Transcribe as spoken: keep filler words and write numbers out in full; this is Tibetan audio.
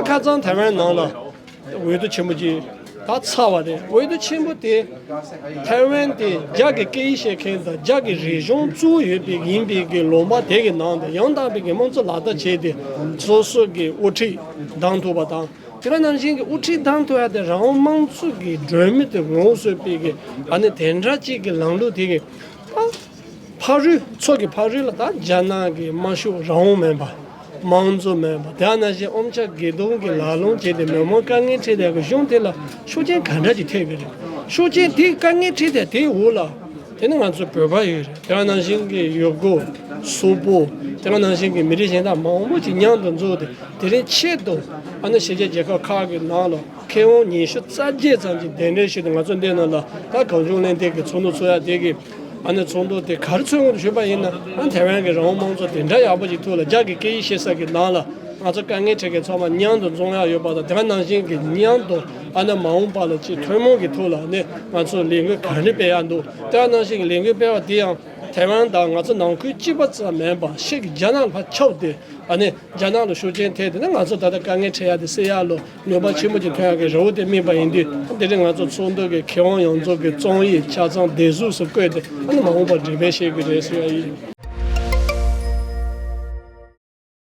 ཁ་སང་ཐའེ་ཝན་ནང་ལ་འོས་བསྡུ་ཆེན་པོ་ཅིག་ད་ཚར་བ་རེད། འོས་བསྡུ་ཆེན་པོ་དེ་ཐའེ་ཝན་དེ་རྒྱ་གི་སྐད་ཡིག་ཤེས་མཁན་དང་རྒྱ་གི་རིག་གཞུང་གཙོ་བོ་ཡོད་པའི་ཡིན་པའི་གི་ལུང་པ་དེ་གི་ནང་དུ་ཡང་དག་པའི་གི་དམངས་གཙོ་ལག་བསྟར་བྱས་ཏེ་སོ་སོ་གི་དབུ་ཁྲིད་བདམས་ཐུབ་པ་དང་། དེ་ག་ནང་བཞིན་གྱི་དབུ་ཁྲིད་བདམས་ཐུབ་ཡ་དེ་རང་དབང་དམངས་གཙོ་གི་སྒྲོན་མེ་དེ་ངོ་བོ་བཟོས་པའི་གི་ཨ་ནི་དེ་འདྲ་གཅིག་གི་ལམ་ལུགས་དེ་གི་ད་ཕ་རོལ་ཚོ་གི་ཕ་རོལ་ལ་ད་རྒྱ་ནག་གི་དམར་ཤོག་རང་དབང་མེད་པ། དམངས་གཙོ་མེད་པ། དེ་ག་ནང་བཞིན་ཨོམ་ཆ་གི་དུང་གི་ལ་ལུང་བྱས་ཏེ་མི་མང་དཀའ་ངལ་འཕྲད་དེ་གི་གཞུང་དེ་ལ་ཤུགས་རྐྱེན་ག་འདྲ་ཅིག་ཐེབས་ཀྱི་རེད། ཤུགས་རྐྱེན་དེ་དཀའ་ངལ་འཕྲད་དེ་དེའི་འོག་ལ། དེ་ནི་ང་ཚོ་བོད་པ་ཡོད་རེད། དེ་ག་ནང་བཞིན་གྱི་ཡུལ་སྐོར་སོག་པོ། དེ་ག་ནང་བཞིན་གྱི་མི་རིགས་གཞན་དག་མང་པོ་ཅིག་མཉམ་དུ་འཛོམས་ཏེ་དེ་རིང་ཆེད་དུ་ཨ་ནི་ཕྱི་རྒྱལ་རྒྱལ་ཁབ་ཁག་གི་ནང་ལ་མཁས་དབང་ཉི་ཤུ་རྩ་བརྒྱད་ཙམ་གྱིས་གདན་འདྲེན་ཞུས་ཏེ་ང་ཚོ་འདི་ནང་ལ་ད་གངས་ལྗོངས་གླེང་སྟེགས་ཀྱི་ཚོགས་འདུ་ཚོགས་ཡ་དེ་གི་ཨ་ནི་ཚོགས་འདུ་དེ་ག་རེ་ཚོགས་ཡོང་དུ་ཞུས་པ་ཡིན་ན། ཨ་ཐའེ་ཝན་གྱི་རང་དབང་དམངས་གཙོ་དེ་འདྲ་ཡག་པོ་ཅིག་ཐོག་ལ་རྒྱ་གི་སྐད་ཡིག་ཤེས་ས་གི་ནང་ལ། ང་ཚོ་དཀའ་ངལ་འཕྲད་མཁན་ཚང་མ་མཉམ་དུ་འཛོམས་ཡག་ཡོད་པ་དང་། དེ་ག་ནང་བཞིན་གྱི་མཉམ་དུ་ཨ་ནི་མ་འོངས་པ་ལ་ཅིག་ཐུན་མོང་གི་ཐོག་ལ་ནི་ང་ཚོ་ལས་འགུལ་ག་རེ་སྤེལ་ཡག་འདུག་དེ་ག་ནང་བཞིན་གྱི་ལས་འགུལ་སྤེལ་བ་དེ་ཡང་ཐའེ་ཝན་དང་ང་ཚོ་ནང་ཁུལ་གཅིག་པ་ཙམ་མིན་པ་ཕྱི་གི་རྒྱ་ནག་ལ་ཕར་ཁྱབ་སྟེ་ཨ་ནི་རྒྱ་ནག་ལ་ཤུགས་རྐྱེན་ཐེབས་ཏེ་ནི་ང་ཚོ་ད་ལྟ་དཀའ་ངལ་འཕྲད་ཡག་དེ་སེལ་ཡག་ལ་ནུས་པ་ཆེན་པོ་ཅིག་ཐོན་ཡག་གི་རེ་བ་དེ་དམིགས་པ་ཡིན་དུས། དེ་རིང་ང་ཚོ་ཚོགས་འདུ་གི་མཁས་དབང་ཡོངས་རྫོགས་ཀྱི་རྩོམ་ཡིག་ཆ་ཚང་བདེ་སྡུག་སུ་བཀོད་དེ་ཨ་ནི་མ་འོངས་པར་འགྲེམས་སྤེལ་བྱེད་དགོས་རེད་ཟེར་ཡག་ཡིན།